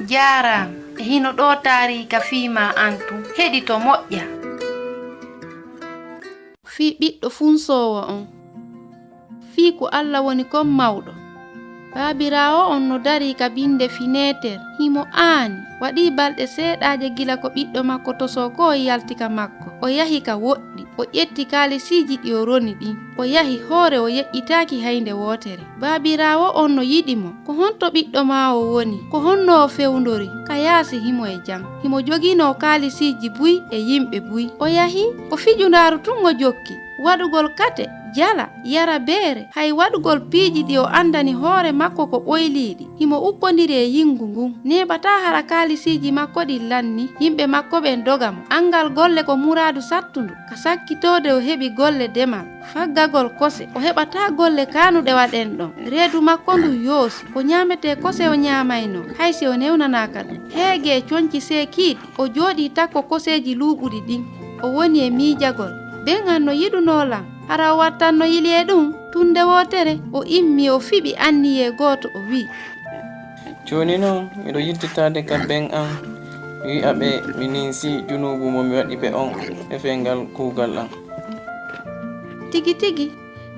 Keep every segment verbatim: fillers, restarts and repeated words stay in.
Jaaraama. E hino ɗoo taariika fii maa an tun. Heɗito moƴƴa. Fii ɓiɗɗo funsoowo on. Fii ko Alla woni kon mawɗo. Baabiraawo on no darii ka binde fineeter, himo aani. Waɗii balɗe seeɗaaje gila ko ɓiɗɗo makko tosoo koo yalti ka makko. O yahi ka woɗɗi, o ƴetti kaalisiiji ɗi o roni ɗin. O yahi hoore, o yeƴƴitaaki hay nde wootere. Baabiraawo on no yiɗi mo. Ko honto ɓiɗɗo maa o woni? Ko honno o fewndori? Ka yaasi himo e jam. Himo joginoo kaalisiiji buy e yimɓe buy. O yahi, ko fijundaaru tun o jokki. Waɗugol kate, jala, yara beere, hay waɗugol piiji ɗi o andani hoore makko ko ɓoyliiɗi. Himo ukkondiri e yingu ngun. Neeɓataa hara kaalisiiji makko ɗin lanni, yimɓe makko ɓen doga mo. Anngal golle ko muraadu sattundu, ka sakkitoode o heɓi golle demal, faggagol kose. O heɓataa golle kaanuɗe waɗen ɗon. Reedu makko ndun yoosi, ko ñaametee kose o ñaamaynoo, hay si o newnanaaka ɗum. Heege e conci seekiiɗi, o jooɗii takko koseeji luuɓuɗi ɗin. O woni e miijagol. Ben an no yiɗunoo lan, hara o wattanno yili e ɗum? Tun nde wootere, o immii, o fiɓi anniyee gooto, o wi'i. Jooni non, miɗo yiɗtitaade ka ben an, mi wi'a ɓe mi ninsii junuubu mo mi waɗi ɓe on e fee ngal kuugal an. Tigi tigi,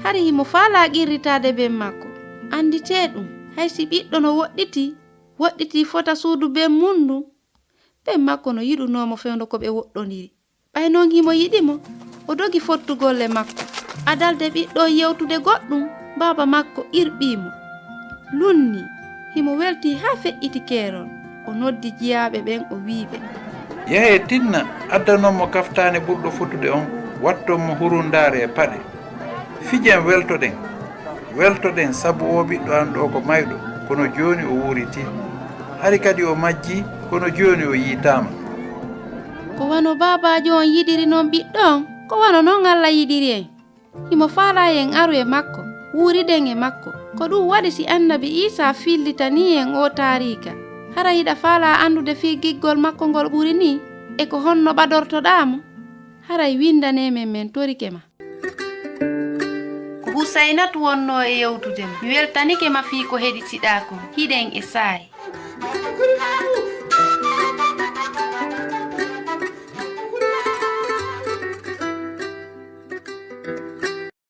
hari himo faalaa qirritaade ben makko. Annditee ɗum, hay si ɓiɗɗo no woɗɗitii, woɗɗitii fota suudu ben mun ndun. Ben makko no yiɗunoo mo fewndo ko ɓe woɗɗondiri. Ɓay non himo yiɗi mo, o dogi fottugol e makko. Adalde ɓiɗɗo on yewtude goɗɗum, baaba makko irɓii mo. Lunnii, himo weltii haa feƴƴiti keerol. O noddi jiyaaɓe ɓen, o wi'i ɓe. Yahee tinna, addanon mo kaftaane ɓurɗo fotude on, watton mo hurundaare e paɗe. Fijen weltoɗen. Weltoɗen sabu oo ɓiɗɗo an ɗoo ko mayɗo, kono jooni o wuuritii. Hari kadi o majjii, kono jooni o yiitaama. Ko wano baabaajo on yiɗiri non ɓiɗɗo on, ko wano non Alla yiɗiri en. Himo faalaa en aru e makko, wuuriden e makko. Ko ɗum waɗi si annabi Iisaa fillitanii en oo taariika. Hara hiɗa faalaa anndude fii giggol makko ngol ɓuri nii? E ko honno ɓadortoɗaa mo? Haray winndanee men, men torike ma. Ko Husaynatu wonnoo e yewtude ma. Mi weltanike ma fii ko heɗitiɗaa kon. Hiɗen e saa'i.